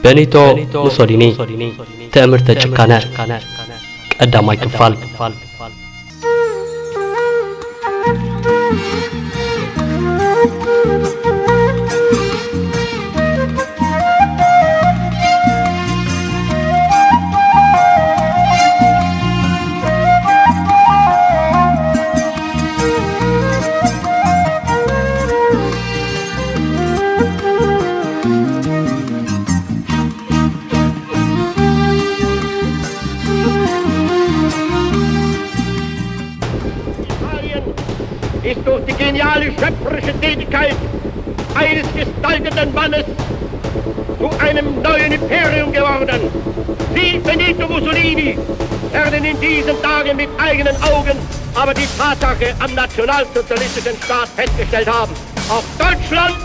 በኒቶ ሙሶሊኒ፣ ትእምርተ ጭካነ፣ ቀዳማይ ክፋል። Italien ist durch die geniale schöpferische Tätigkeit eines gestalteten Mannes zu einem neuen Imperium geworden. Sie, Benito Mussolini, werden in diesen Tagen mit eigenen Augen aber die Tatsache am nationalsozialistischen Staat festgestellt haben. Auch Deutschland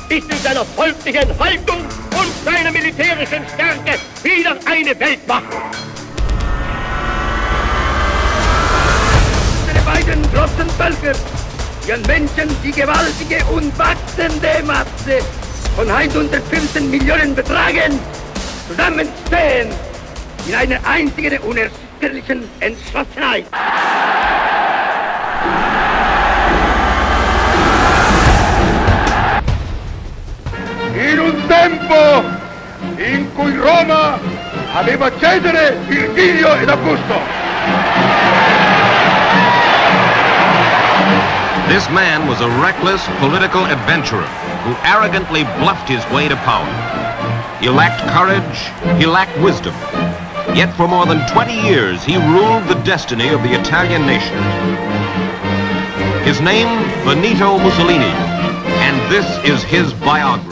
ist in seiner folglichen Haltung und seiner militärischen Stärke wieder eine Weltmacht. Unsere beiden großen Völker, ihren Menschen die gewaltige und wachsende Masse von hundertfünfzehn Millionen betragen, zusammenstehen in einer einzigen unerschütterlichen Entschlossenheit. In un tempo in cui Roma aveva Cesare, Virgilio ed Augusto. This man was a reckless political adventurer who arrogantly bluffed his way to power. He lacked courage, he lacked wisdom. Yet for more than twenty years he ruled the destiny of the Italian nation. His name, Benito Mussolini, and this is his biography.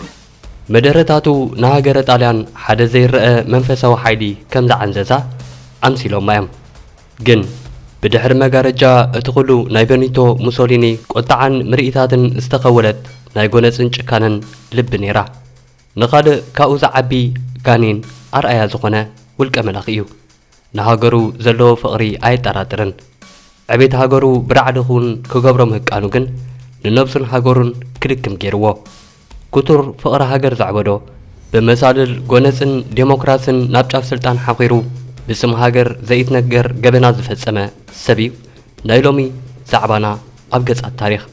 መደረታቱ ንሃገረ ጣልያን ሓደ ዘይረኣ መንፈሳዊ ሓይሊ ከም ዝዓንዘዛ ኣምሲሎማ እዮም። ግን ብድሕሪ መጋረጃ እቲ ኩሉ ናይ በኒቶ ሙሶሊኒ ቁጥዓን ምርኢታትን ዝተኸወለት ናይ ጎነጽን ጭካነን ልቢ ነይራ። ንኻልእ ካብኡ ዝዓቢ ጋኔን ኣርኣያ ዝኾነ ውልቀ መላኺ እዩ። ንሃገሩ ዘለዎ ፍቕሪ ኣየጠራጥርን። ዕቤት ሃገሩ ብራዕዲ ክውን ክገብሮ ምህቃኑ ግን ንነብሱን ሃገሩን ክልክም ገይርዎ። ክቱር ፍቕሪ ሃገር ዘዕበዶ፣ ብመሳልል ጎነጽን ዴሞክራስን ናብ ጫፍ ስልጣን ሓኺሩ ብስም ሃገር ዘይትነገር ገበናት ዝፈጸመ ሰብ እዩ ናይ ሎሚ ዛዕባና ኣብ ገጻት ታሪኽ።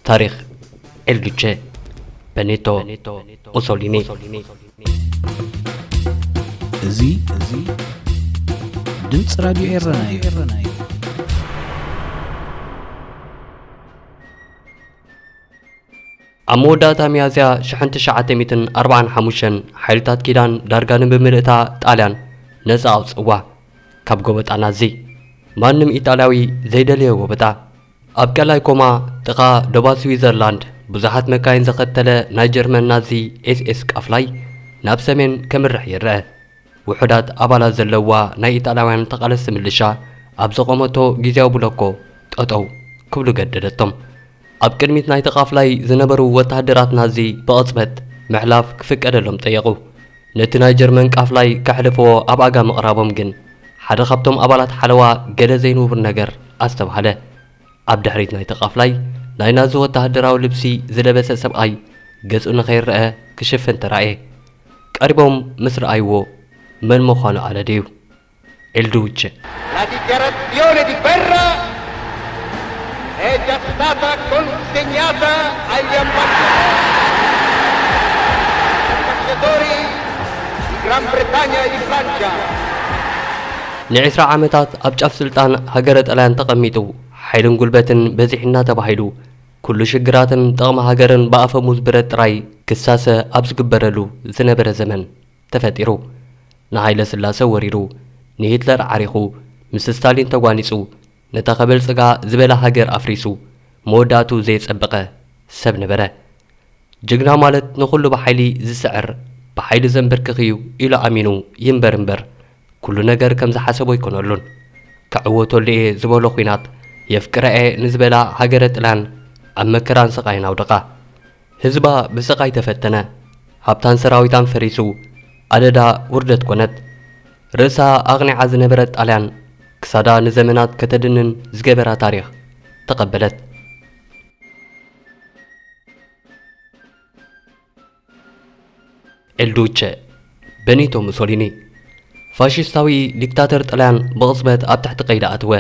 ታሪኽ ኤልዱቼ በኔቶ ሙሶሊኒ። እዚ እዚ ድምፂ ራድዮ ኤረና እዩ። ኣብ መወዳእታ ሚያዝያ ሽሕን ትሽዓተ ሚእትን ኣርባዓን ሓሙሽተን ሓይልታት ኪዳን ዳርጋ ንብምልእታ ጣልያን ነፃ ኣውፅእዋ ካብ ጎበጣ ናዚ። ማንም ኢጣልያዊ ዘይደለዮ ጎበጣ። ኣብ ቀላይ ኮማ ጥቓ ዶባት ስዊዘርላንድ ብዙሓት መካይን ዘኸተለ ናይ ጀርመን ናዚ ኤስኤስ ቃፍላይ ናብ ሰሜን ከምርሕ ይረአ። ውሑዳት ኣባላት ዘለውዋ ናይ ኢጣልያውያን ተቓለስቲ ምልሻ ኣብ ዘቖመቶ ግዝያዊ ብሎኮ ጠጠው ክብሉ ገደደቶም። ኣብ ቅድሚት ናይቲ ቃፍላይ ዝነበሩ ወተሃደራት ናዚ ብቕጽበት ምሕላፍ ክፍቀደሎም ጠየቑ። ነቲ ናይ ጀርመን ቃፍላይ ከሕልፍዎ ኣብ ኣጋ ምቕራቦም ግን ሓደ ካብቶም ኣባላት ሓለዋ ገለ ዘይንቡር ነገር ኣስተብሃለ። ኣብ ድሕሪት ናይቲ ቃፍላይ ናይ ናዚ ወተሃደራዊ ልብሲ ዝለበሰ ሰብኣይ ገጹ ንኸይረኣ ክሽፍን ተራእየ። ቀሪቦም ምስ ረኣይዎ መን ምዃኑ ኣለደዩ። ኤልዱውቸ። La dichiarazione di guerra è già stata consegnata agli ambasciatori, ambasciatori di Gran Bretagna e di Francia. ንዒስራ ዓመታት ኣብ ጫፍ ስልጣን ሃገረ ጣልያን ተቐሚጡ ሓይልን ጉልበትን በዚሕና ተባሂሉ ኩሉ ሽግራትን ጥቕሚ ሃገርን ብኣፈሙዝ ብረት ጥራይ ክሳሰ ኣብ ዝግበረሉ ዝነበረ ዘመን ተፈጢሩ። ንሃይለ ስላሰ ወሪሩ፣ ንሂትለር ዓሪኹ፣ ምስ ስታሊን ተጓኒጹ፣ ነታ ከበልጽጋ ዝበላ ሃገር ኣፍሪሱ መወዳእትኡ ዘየጸበቐ ሰብ ነበረ። ጅግና ማለት ንኹሉ ብሓይሊ ዝስዕር፣ ብሓይሊ ዘንበርክኽ እዩ ኢሉ ኣሚኑ ይንበር እምበር፣ ኩሉ ነገር ከም ዝሓሰቦ ኣይኮነሉን። ክዕወተሉ እየ ዝበሎ ኲናት የፍቅራ እየ ንዝበላ ሃገረ ጥልያን ኣብ መከራን ስቓይን ኣውደቓ። ህዝባ ብስቓይ ተፈተነ፣ ሃብታን ሰራዊታን ፈሪሱ፣ ኣደዳ ውርደት ኮነት። ርእሳ ኣቕኒዓ ዝነበረት ጣልያን ክሳዳ ንዘመናት ከተድንን ዝገበራ ታሪኽ ተቐበለት። ኤልዱቸ፣ በኒቶ ሙሶሊኒ። ፋሽስታዊ ዲክታተር ጥልያን ብቕጽበት ኣብ ትሕቲ ቀይዲ ኣተወ።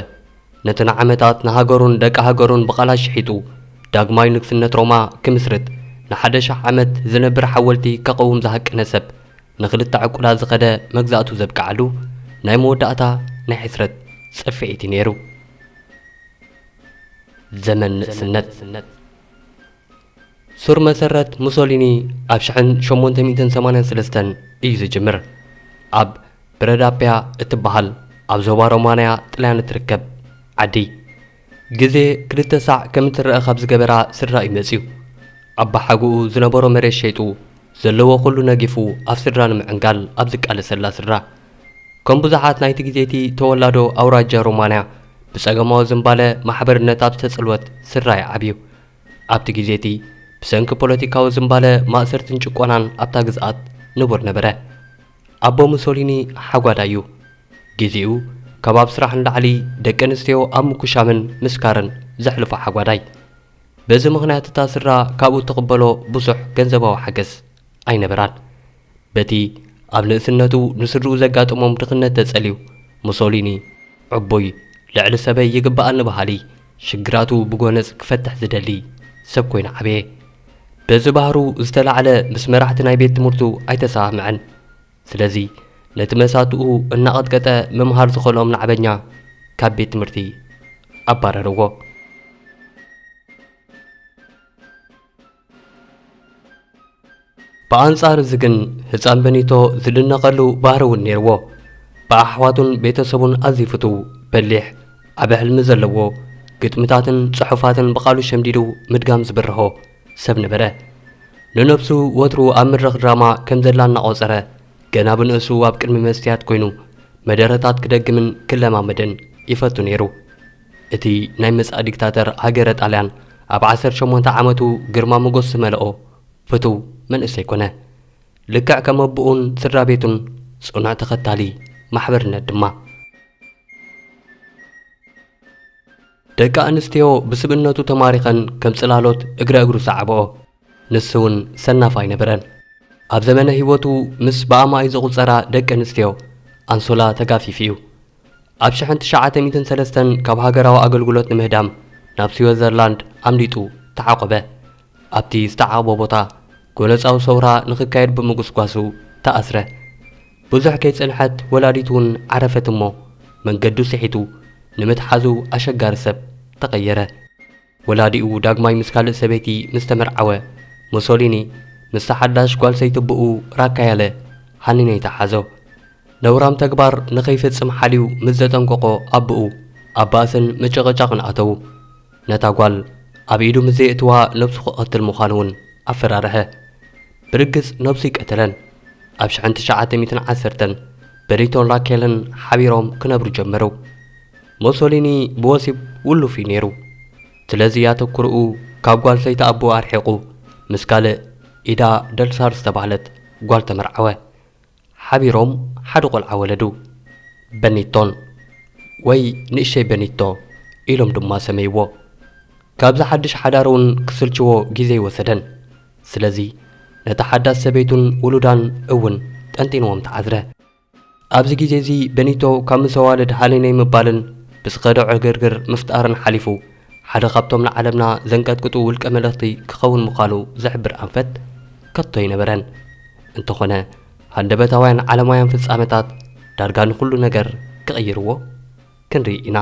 ነቲ ንዓመታት ንሃገሩን ደቂ ሃገሩን ብቓላት ሽሒጡ፣ ዳግማይ ንግስነት ሮማ ክምስርት፣ ንሓደ ሺሕ ዓመት ዝነብር ሓወልቲ ከቐውም ዝሃቀነ ሰብ፣ ንኽልተ ዕቁዳት ዝኸደ መግዛእቱ ዘብቅዓሉ ናይ መወዳእታ ናይ ሕስረት ጽፍዒት እዩ ነይሩ። ዘመን ንእስነት። ሱር መሰረት ሙሶሊኒ ኣብ ሽሕን ሸሞንተ ሚእትን ሰማንያን ሰለስተን እዩ ዝጅምር። ኣብ ብረዳፕያ እትበሃል ኣብ ዞባ ሮማንያ ጥልያን እትርከብ ዓዲ፣ ግዜ ክልተ ሳዕ ከም እትረአ ካብ ዝገበራ ስድራ እዩ መጺኡ። ኣባሓጎኡ ዝነበሮ መሬት ሸይጡ፣ ዘለዎ ኩሉ ነጊፉ ኣብ ስድራ ንምዕንጋል ኣብ ዝቃለሰላ ስድራ፣ ከም ብዙሓት ናይቲ ግዜ እቲ ተወላዶ ኣውራጃ ሮማንያ፣ ብጸገማዊ ዝምባለ ማሕበርነት ኣብ ዝተጸልወት ስድራ እዩ ዓብዩ። ኣብቲ ግዜ እቲ ብሰንኪ ፖለቲካዊ ዝምባለ ማእሰርትን ጭቆናን ኣብታ ግዝኣት ንቡር ነበረ። ኣቦ ሙሶሊኒ ሓጓዳይ እዩ። ግዜኡ ካብ ኣብ ስራሕ ንላዕሊ ደቂ ኣንስትዮ ኣብ ምኩሻምን ምስካርን ዘሕልፎ ሓጓዳይ። በዚ ምኽንያት እታ ስድራ ካብኡ እትቕበሎ ብዙሕ ገንዘባዊ ሓገዝ ኣይነበራን። በቲ ኣብ ንእስነቱ ንስድርኡ ዘጋጠሞም ድኽነት ተጸልዩ፣ ሙሶሊኒ ዕቡይ፣ ልዕሊ ሰበይ ይግብኣኒ በሃሊ፣ ሽግራቱ ብጎነጽ ክፈትሕ ዝደሊ ሰብ ኮይኑ ዓበየ። በዚ ባህሩ ዝተላዕለ ምስ መራሕቲ ናይ ቤት ትምህርቱ ኣይተሰማምዐን። ስለዚ ነቲ መሳትኡ እናቐጥቀጠ ምምሃር ዝኸልኦም ናዕበኛ ካብ ቤት ትምህርቲ ኣባረርዎ። ብኣንጻር እዚ ግን ህጻን በኒቶ ዝድነቐሉ ባህሪ እውን ነይርዎ። ብኣሕዋቱን ቤተሰቡን ኣዝዩ ፍቱው፣ በሊሕ፣ ዓቢ ሕልሚ ዘለዎ፣ ግጥምታትን ጽሑፋትን ብቓሉ ሸምዲዱ ምድጋም ዝብርሆ ሰብ ነበረ። ንነብሱ ወትሩ ኣብ መድረኽ ድራማ ከም ዘላ እናቖጸረ፣ ገና ብንእሱ ኣብ ቅድሚ መስትያት ኮይኑ መደረታት ክደግምን ክለማመድን ይፈቱ ነይሩ። እቲ ናይ መጻኢ ዲክታተር ሃገረ ጣልያን ኣብ ዓሰርተ ሸሞንተ ዓመቱ ግርማ ሞገስ ዝመልኦ ፍቱው መንእሰይ ኮነ። ልክዕ ከም ኣቦኡን ስድራ ቤቱን ጽኑዕ ተኸታሊ ማሕበርነት ድማ። ደቂ ኣንስትዮ ብስብእነቱ ተማሪኸን ከም ጽላሎት እግረ እግሩ ሰዓብኦ። ንሱ እውን ሰናፍ ኣይነበረን። ኣብ ዘመነ ህይወቱ ምስ ብኣማኢ ዝቑጸራ ደቂ ኣንስትዮ ኣንሶላ ተጋፊፉ እዩ። ኣብ ሽሕን ትሽዓተ ሚእትን ሰለስተን ካብ ሃገራዊ ኣገልግሎት ንምህዳም ናብ ስዊዘርላንድ ኣምሊጡ ተዓቖበ። ኣብቲ ዝተዓቖቦ ቦታ ጎነጻዊ ሰውራ ንኽካየድ ብምጉስጓሱ ተኣስረ። ብዙሕ ከይጸንሐት ወላዲቱ እውን ዓረፈት እሞ መንገዱ ስሒቱ ንምትሓዙ ኣሸጋሪ ሰብ ተቐየረ። ወላዲኡ ዳግማይ ምስ ካልእ ሰበይቲ ምስ ተመርዓወ፣ ሙሶሊኒ ምስታ ሓዳሽ ጓል ሰይቲ ኣቦኡ ራካያለ ሃኒኔ ተሓዞ። ነውራም ተግባር ንኸይፍጽም ሓልዩ ምስ ዘጠንቀቖ ኣቦኡ ኣብ ባእስን ምጭቕጫቕን ኣተዉ። ነታ ጓል ኣብ ኢዱ ምስ ዘየእትዋ ነብሱ ክቐትል ምዃኑ እውን ኣፈራርሐ። ብርግጽ ነብሱ ኣይቀተለን። ኣብ ሽሕን ትሽዓተ ሚእትን ዓሰርተን በኒቶን ራኬልን ሓቢሮም ክነብሩ ጀመሩ። ሞሶሊኒ ብወሲብ ውሉፍ እዩ ነይሩ። ስለዚ ኣተኩርኡ ካብ ጓል ሰይቲ ኣቦኡ ኣርሒቑ ምስ ካልእ ኢዳ ደልሳር ዝተባህለት ጓል ተመርዓወ። ሓቢሮም ሓደ ቆልዓ ወለዱ። በኒቶን ወይ ንእሸይ በኒቶ ኢሎም ድማ ሰመይዎ። ካብዚ ሓድሽ ሓዳር እውን ክስልችዎ ግዜ ኣይወሰደን። ስለዚ ነታ ሓዳስ ሰበይቱን ውሉዳን እውን ጠንጢንዎም ተዓዝረ። ኣብዚ ግዜ እዚ በኒቶ ካብ ምስ ኣዋልድ ሃነይ ናይ ምባልን ብዝኸዶ ዕግርግር ምፍጣርን ሓሊፉ ሓደ ካብቶም ንዓለምና ዘንቀጥቅጡ ውልቀ መለኽቲ ክኸውን ምዃኑ ዝሕብር ኣንፈት ከቶ ኣይነበረን። እንተኾነ ሃንደበታውያን ዓለማውያን ፍጻመታት ዳርጋ ንኹሉ ነገር ክቕይርዎ ክንርኢ ኢና።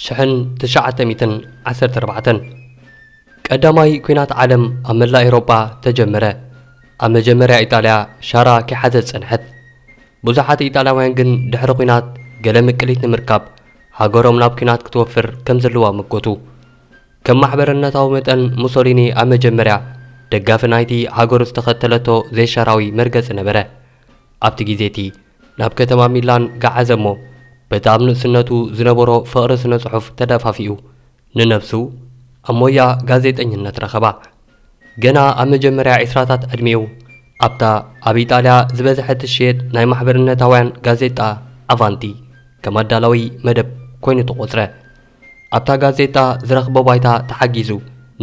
ሽሕን ትሽዓተ ሚእትን ዓሰርተ ኣርባዕተን ቀዳማይ ኲናት ዓለም ኣብ መላእ ኤውሮጳ ተጀመረ። ኣብ መጀመርያ ኢጣልያ ሻራ ከይሓዘት ጸንሐት። ብዙሓት ኢጣልያውያን ግን ድሕሪ ኲናት ገለ ምቅሊት ንምርካብ ሃገሮም ናብ ኲናት ክትወፍር ከም ዘለዋ መጎቱ። ከም ማሕበርነታዊ መጠን ሙሶሊኒ ኣብ መጀመርያ ደጋፊ ናይቲ ሃገሩ ዝተኸተለቶ ዘይሻራዊ መርገጺ ነበረ። ኣብቲ ግዜ እቲ ናብ ከተማ ሚላን ገዓዘ እሞ በቲ ኣብ ንእስነቱ ዝነበሮ ፍቕሪ ስነ ጽሑፍ ተደፋፊኡ ንነብሱ ኣብ ሞያ ጋዜጠኝነት ረኸባ። ገና ኣብ መጀመርያ ዒስራታት ዕድሚኡ ኣብታ ኣብ ኢጣልያ ዝበዝሐ ትሽየጥ ናይ ማሕበርነታውያን ጋዜጣ ኣቫንቲ ከም ኣዳላዊ መደብ ኮይኑ ተቖጽረ። ኣብታ ጋዜጣ ዝረኽቦ ባይታ ተሓጊዙ፣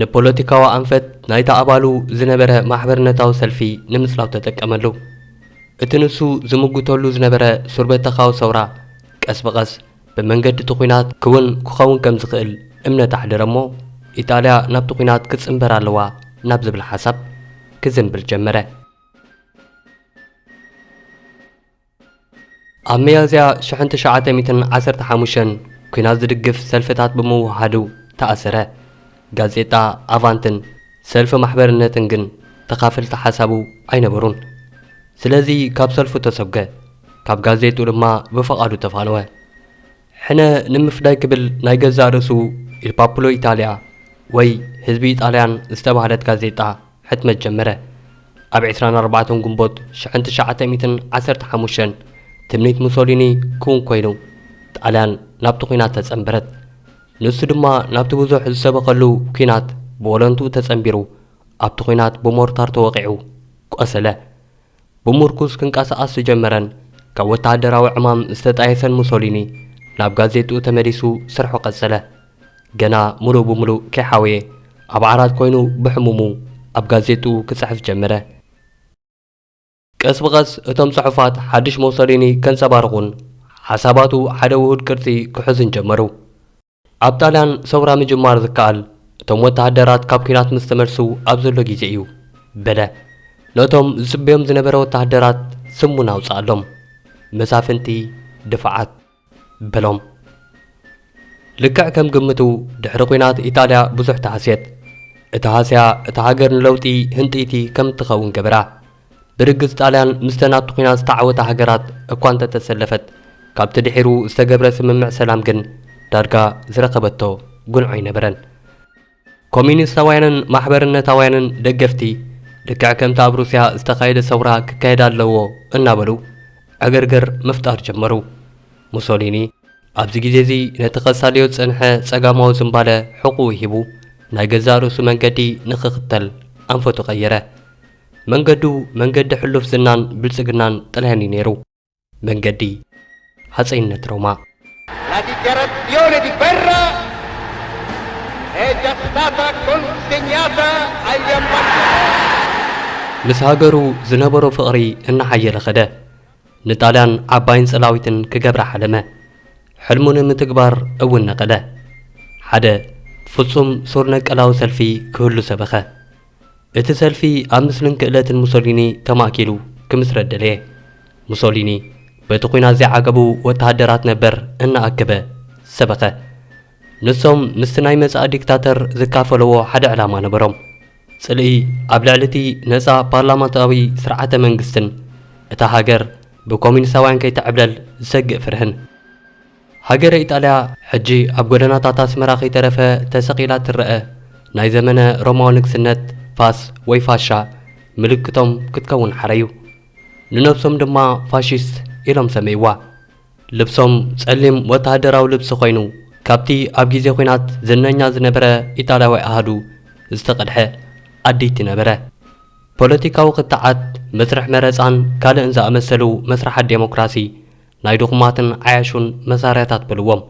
ንፖለቲካዊ ኣንፈት ናይታ ኣባሉ ዝነበረ ማሕበርነታዊ ሰልፊ ንምጽላው ተጠቀመሉ። እቲ ንሱ ዝምጉተሉ ዝነበረ ሱርበተኻዊ ሰውራ ቀስ ብቐስ ብመንገዲ እቲ ኲናት ክውን ክኸውን ከም ዝኽእል እምነት ኣሕደረ እሞ፣ ኢጣልያ ናብቲ ኲናት ክትጽንበር ኣለዋ ናብ ዝብል ሓሳብ ክዝንብል ጀመረ። ኣብ ሚያዝያ ሽሕን ትሽዓተ ሚእትን ዓሰርተ ሓሙሽተን ኲናት ዝድግፍ ሰልፍታት ብምውሃዱ ተኣሰረ። ጋዜጣ ኣቫንትን ሰልፊ ማሕበርነትን ግን ተኻፈልቲ ሓሳቡ ኣይነበሩን። ስለዚ ካብ ሰልፉ ተሰጉገ፣ ካብ ጋዜጥኡ ድማ ብፍቓዱ ተፋነወ። ሕነ ንምፍዳይ ክብል ናይ ገዛእ ርእሱ ኢል ፓፑሎ ኢታልያ ወይ ህዝቢ ጣልያን ዝተባህለት ጋዜጣ ሕትመት ጀመረ። ኣብ ዕስራን ኣርባዕተን ግንቦት ሽሕን ትሽዓተ ሚእትን ዓሰርተ ሓሙሽተን ትምኒት ሙሶሊኒ ክውን ኮይኑ፣ ጣልያን ናብቲ ኲናት ተጸንበረት። ንሱ ድማ ናብቲ ብዙሕ ዝሰበኸሉ ኲናት ብወለንትኡ ተጸንቢሩ፣ ኣብቲ ኲናት ብሞርታር ተወቒዑ ቆሰለ። ብምርኩስ ክንቀሳቐስ ዝጀመረን ካብ ወተሃደራዊ ዕማም ዝተጣየሰን ሙሶሊኒ፣ ናብ ጋዜጥኡ ተመሊሱ ስርሑ ቀጸለ። ገና ምሉእ ብምሉእ ከይሓወየ፣ ኣብ ዓራት ኮይኑ ብሕሙሙ ኣብ ጋዜጥኡ ክጽሕፍ ጀመረ። ቀስ ብቐስ እቶም ጽሑፋት ሓድሽ ሙሶሊኒ ከንጸባርቑን ሓሳባቱ ሓደ ውሁድ ቅርጺ ክሕዙን ጀመሩ። ኣብ ጣልያን ሰውራ ምጅማር ዝከኣል፣ እቶም ወተሃደራት ካብ ኲናት ምስ ተመልሱ ኣብ ዘሎ ግዜ እዩ፣ በለ። ነቶም ዝጽበዮም ዝነበረ ወተሃደራት ስም እውን ኣውጽኣሎም። መሳፍንቲ ድፋዓት በሎም። ልክዕ ከም ግምቱ፣ ድሕሪ ኲናት ኢጣልያ ብዙሕ ተሃስየት። እቲ ሃስያ፣ እታ ሃገር ንለውጢ ህንጥይቲ ከም እትኸውን ገበራ። ብርግጽ፣ ጣልያን ምስተን ኣብቲ ኲናት ዝተዓወታ ሃገራት እኳ እንተተሰለፈት፣ ካብቲ ድሒሩ ዝተገብረ ስምምዕ ሰላም ግን ዳርጋ ዝረኸበቶ ጉንዖ ኣይነበረን። ኮሚኒስታውያንን ማሕበርነታውያንን ደገፍቲ፣ ልክዕ ከምቲ ኣብ ሩስያ ዝተኻየደ ሰውራ ክካየድ ኣለዎ እናበሉ ዕግርግር ምፍጣር ጀመሩ። ሙሶሊኒ ኣብዚ ግዜ እዚ ነቲ ከሳልዮ ዝጸንሐ ጸጋማዊ ዝንባለ ሕቑኡ ሂቡ፣ ናይ ገዛእ ርእሱ መንገዲ ንኽኽተል ኣንፈቱ ቀየረ። መንገዱ መንገዲ ሕሉፍ ዝናን ብልጽግናን ጥልያን እዩ ነይሩ። መንገዲ ሃጸይነት ሮማ። La dichiarazione di guerra è già stata consegnata agli ambasciatori. ምስ ሃገሩ ዝነበሮ ፍቕሪ እናሓየለ ኸደ። ንጣልያን ዓባይን ጽላዊትን ክገብራ ሓለመ። ሕልሙ ንምትግባር እውን ነቐደ። ሓደ ፍጹም ሱር ነቀላዊ ሰልፊ ክህሉ ሰበኸ። እቲ ሰልፊ ኣብ ምስልን ክእለትን ሙሶሊኒ ተማእኪሉ ክምስረት ደለየ። ሙሶሊኒ በቲ ኲናት ዘይዓገቡ ወተሃደራት ነበር እናኣከበ ሰበኸ። ንሶም ምስቲ ናይ መጻኢ ዲክታተር ዝካፈልዎ ሓደ ዕላማ ነበሮም። ጽልኢ ኣብ ልዕሊ እቲ ነጻ ፓርላማታዊ ስርዓተ መንግስትን እታ ሃገር ብኮሚኒስታውያን ከይትዕብለል ዝሰግእ ፍርህን። ሃገረ ኢጣልያ ሕጂ ኣብ ጎደናታት ኣስመራ ከይተረፈ ተሰቒላ ትረአ። ናይ ዘመነ ሮማዊ ንግስነት ፋስ ወይ ፋሻ ምልክቶም ክትከውን ሓረዩ። ንነብሶም ድማ ፋሽስት ኢሎም ሰመይዋ። ልብሶም ጸሊም ወተሃደራዊ ልብሲ ኮይኑ፣ ካብቲ ኣብ ግዜ ኲናት ዝነኛ ዝነበረ ኢጣልያዊ ኣሃዱ ዝተቐድሐ ኣዲቲ ነበረ። ፖለቲካዊ ክትዓት፣ መስርሕ መረጻን ካልእን ዝኣመሰሉ መስርሓት ዴሞክራሲ ናይ ድኹማትን ዓያሹን መሳርያታት በልዎም።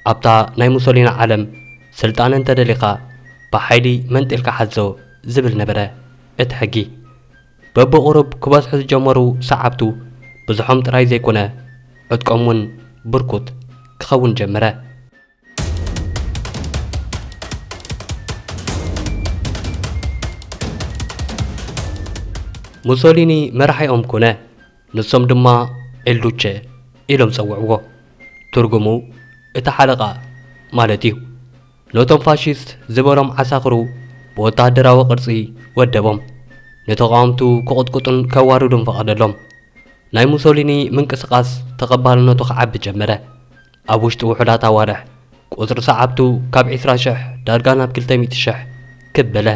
ኣብታ ናይ ሙሶሊኒ ዓለም፣ ስልጣን እንተደሊኻ ብሓይሊ መንጢልካ ሓዞ ዝብል ነበረ እቲ ሕጊ። በብቑሩብ ክበዝሑ ዝጀመሩ ሰዓብቱ፣ ብዝሖም ጥራይ ዘይኮነ፣ ዕጥቆም እውን ብርኩት ክኸውን ጀመረ። ሙሶሊኒ መራሒኦም ኮነ፣ ንሶም ድማ ኤልዱቸ ኢሎም ጸውዕዎ። ትርጉሙ እቲ ሓለቓ ማለት እዩ። ነቶም ፋሽስት ዝበሎም ዓሳኽሩ ብወተሃደራዊ ቅርጺ ወደቦም። ንተቓወምቱ ክቕጥቅጡን ከዋርዱን ፈቐደሎም። ናይ ሙሶሊኒ ምንቅስቓስ ተቐባልነቱ ክዓቢ ጀመረ። ኣብ ውሽጢ ውሑዳት ኣዋርሕ ቁጽሪ ሰዓብቱ ካብ ዕስራ ሽሕ ዳርጋ ናብ ክልተ ሚእቲ ሽሕ ክብ በለ።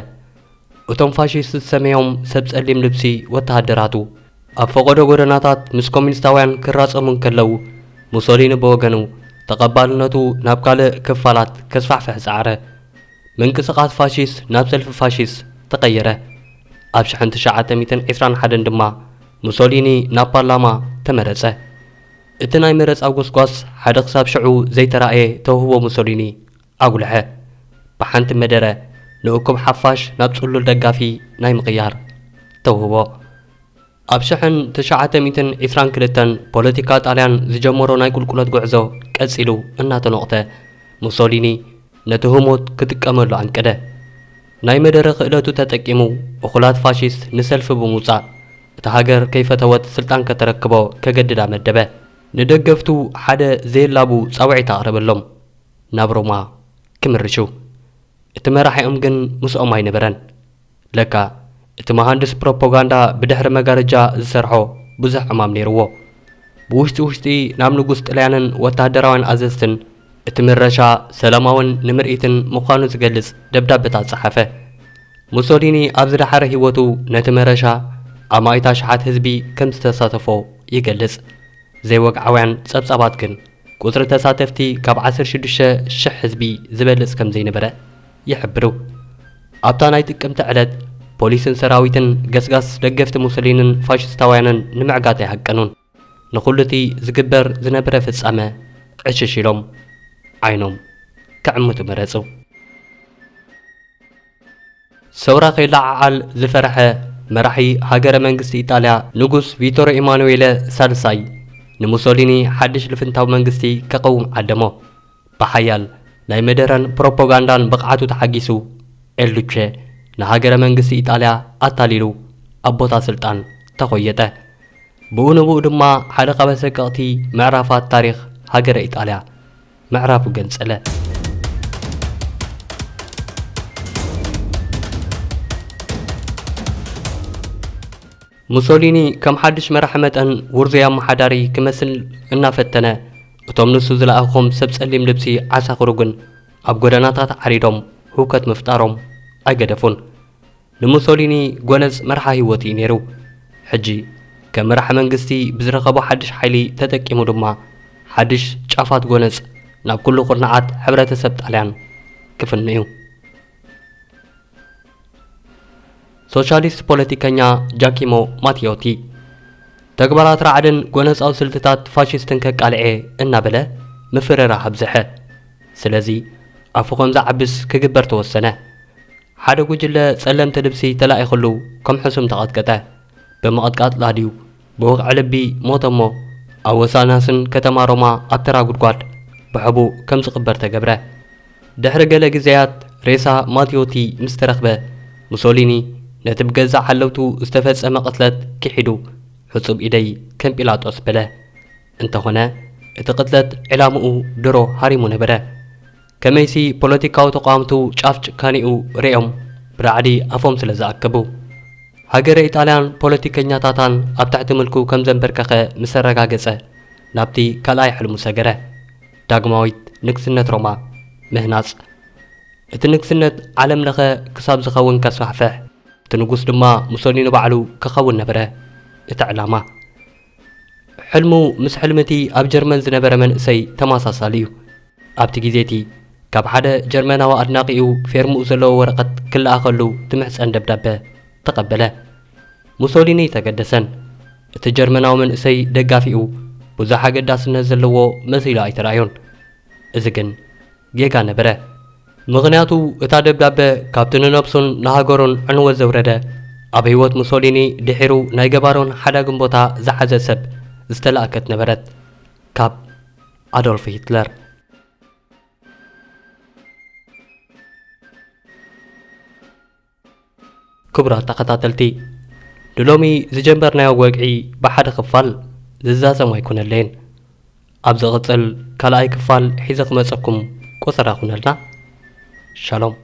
እቶም ፋሽስት ዝሰመዮም ሰብ ጸሊም ልብሲ ወተሃደራቱ ኣብ ፈቐዶ ጎደናታት ምስ ኮሚኒስታውያን ክራጸሙ እንከለዉ፣ ሙሶሊኒ ብወገኑ ተቐባልነቱ ናብ ካልእ ክፋላት ከስፋሕፍሕ ጸዓረ። ምንቅስቓስ ፋሽስት ናብ ሰልፊ ፋሽስት ተቐየረ። ኣብ ሽሕን ትሽዓተ ሚእትን ዕስራን ሓደን ድማ ሙሶሊኒ ናብ ፓርላማ ተመረጸ። እቲ ናይ መረጻ ጎስጓስ ሓደ ክሳብ ሽዑ ዘይተራእየ ተውህቦ ሙሶሊኒ ኣጉልሐ። ብሓንቲ መደረ ንእኩብ ሓፋሽ ናብ ጽሉል ደጋፊ ናይ ምቕያር ተውህቦ። ኣብ ሽሕን ትሽዓተ ሚእትን ዕስራን ክልተን ፖለቲካ ጣልያን ዝጀመሮ ናይ ቁልቁለት ጉዕዞ ቀጺሉ እናተኖቕተ፣ ሙሶሊኒ ነቲ ህሞት ክጥቀመሉ ኣንቀደ። ናይ መደረ ክእለቱ ተጠቂሙ፣ እኹላት ፋሽስት ንሰልፊ ብምውጻእ፣ እታ ሃገር ከይፈተወት ስልጣን ከተረክቦ ከገድዳ መደበ። ንደገፍቱ ሓደ ዘየላቡ ጻውዒት ኣቕረበሎም፣ ናብ ሮማ ክምርሹ። እቲ መራሒኦም ግን ምስኦም ኣይነበረን። ለካ እቲ መሃንድስ ፕሮፓጋንዳ ብድሕሪ መጋረጃ ዝሰርሖ ብዙሕ ዕማም ነይርዎ። ብውሽጢ ውሽጢ ናብ ንጉስ ጥልያንን ወተሃደራውያን ኣዘዝትን እቲ ምረሻ ሰላማውን ንምርኢትን ምዃኑ ዝገልጽ ደብዳበታት ጸሓፈ። ሙሶሊኒ ኣብ ዝደሓረ ህይወቱ ነቲ መረሻ ኣማኢት ኣሽሓት ህዝቢ ከም ዝተሳተፎ ይገልጽ። ዘይወግዓውያን ጸብጻባት ግን፣ ቁጽሪ ተሳተፍቲ ካብ ዓሰርተ ሽዱሽተ ሽሕ ህዝቢ ዝበልጽ ከም ዘይነበረ ይሕብሩ። ኣብታ ናይ ጥቅምቲ ዕለት፣ ፖሊስን ሰራዊትን ገስጋስ ደገፍቲ ሙሶሊንን ፋሽስታውያንን ንምዕጋት ኣይሃቀኑን። ንኹሉ እቲ ዝግበር ዝነበረ ፍጻመ ዕሽሽ ኢሎም ዓይኖም ክዕምቱ መረጹ። ሰውራ ከይለዓዓል ዝፈርሐ መራሒ ሃገረ መንግስቲ ኢጣልያ ንጉስ ቪቶሮ ኢማኑዌለ ሳልሳይ ንሙሶሊኒ ሓድሽ ልፍንታዊ መንግስቲ ከቐውም ዓደሞ። ብሓያል ናይ መደረን ፕሮፓጋንዳን ብቕዓቱ ተሓጊሱ፣ ኤልዱቼ ንሃገረ መንግስቲ ኢጣልያ ኣታሊሉ ኣብ ቦታ ስልጣን ተኾየጠ። ብኡ ንብኡ ድማ ሓደ ካብ ኣሰቀቕቲ ምዕራፋት ታሪኽ ሃገረ ኢጣልያ ምዕራፉ ገንጸለ። ሙሶሊኒ ከም ሓድሽ መራሒ መጠን ውርዙይ ኣመሓዳሪ ክመስል እናፈተነ፣ እቶም ንሱ ዝለኣኾም ሰብ ጸሊም ልብሲ ዓሳኽሩ ግን ኣብ ጎደናታት ዓሪዶም ህውከት ምፍጣሮም ኣይገደፉን። ንሙሶሊኒ ጎነጽ መርሓ ህይወት እዩ ነይሩ። ሕጂ ከም መራሒ መንግስቲ ብዝረኸቦ ሓድሽ ሓይሊ ተጠቂሙ ድማ ሓድሽ ጫፋት ጎነጽ ናብ ኩሉ ኩርናዓት ሕብረተሰብ ጣልያን ክፍኑ እዩ። ሶሻሊስት ፖለቲከኛ ጃኪሞ ማቲዮቲ፣ ተግባራት ራዕድን ጎነጻዊ ስልትታት ፋሽስትን ከቃልዕ እየ እናበለ ምፍርራህ ኣብዝሐ። ስለዚ ኣፉ ከም ዝዓብስ ክግበር ተወሰነ። ሓደ ጉጅለ ጸለምቲ ልብሲ ተላኢኽሉ ከም ሕሱም ተቐጥቀጠ። ብምቕጥቃጥ ላድዩ ብወቕዒ ልቢ ሞተ እሞ፣ ኣብ ወሳናስን ከተማ ሮማ ኣብ ተራ ጉድጓድ ብሕቡእ ከም ዝቕበር ተገብረ። ድሕሪ ገለ ግዜያት ሬሳ ማቲዮቲ ምስ ተረኽበ፣ ሙሶሊኒ ነቲ ብገዛእ ሓለውቱ ዝተፈጸመ ቅትለት ክሒዱ፣ "ሕጹብ ኢደይ ከም ጲላጦስ" በለ። እንተኾነ፣ እቲ ቅትለት ዕላምኡ ድሮ ሃሪሙ ነበረ። ከመይሲ ፖለቲካዊ ተቓወምቱ ጫፍ ጭካኔኡ ርእዮም ብራዕዲ ኣፎም ስለ ዝኣከቡ። ሃገረ ኢጣልያን ፖለቲከኛታታን ኣብ ትሕቲ ምልኩ ከም ዘንበርከኸ ምስ ኣረጋገጸ፣ ናብቲ ካልኣይ ሕልሙ ሰገረ። ዳግማዊት ንግስነት ሮማ ምህናጽ። እቲ ንግስነት ዓለም ለኸ ክሳብ ዝኸውን ከስፋሕፍሕ፣ እቲ ንጉስ ድማ ሙሶሊኒ ባዕሉ ክኸውን ነበረ እቲ ዕላማ። ሕልሙ ምስ ሕልሚ እቲ ኣብ ጀርመን ዝነበረ መንእሰይ ተመሳሳሊ እዩ። ኣብቲ ግዜ እቲ፣ ካብ ሓደ ጀርመናዊ ኣድናቒኡ ፌርምኡ ዘለዎ ወረቐት ክለኣኸሉ ትምሕጸን ደብዳበ ተቐበለ። ሙሶሊኒ ኣይተገደሰን። እቲ ጀርመናዊ መንእሰይ ደጋፊኡ ብዙሕ ኣገዳስነት ዘለዎ መሲሉ ኣይተራእዮን። እዚ ግን ጌጋ ነበረ። ምኽንያቱ፣ እታ ደብዳበ ካብቲ ንነብሱን ንሃገሩን ዕንወት ዘውረደ፣ ኣብ ህይወት ሙሶሊኒ ድሒሩ ናይ ገባሮን ሓዳግን ቦታ ዝሓዘ ሰብ ዝተላእከት ነበረት፣ ካብ ኣዶልፍ ሂትለር። ክቡራት ተኸታተልቲ፣ ንሎሚ ዝጀመርናዮ ወግዒ ብሓደ ክፋል ዝዛዘም ኣይኮነለይን። ኣብ ዝቕጽል ካልኣይ ክፋል ሒዘ ክመጸኩም ቆጸራ ኩነልና። ሻሎም።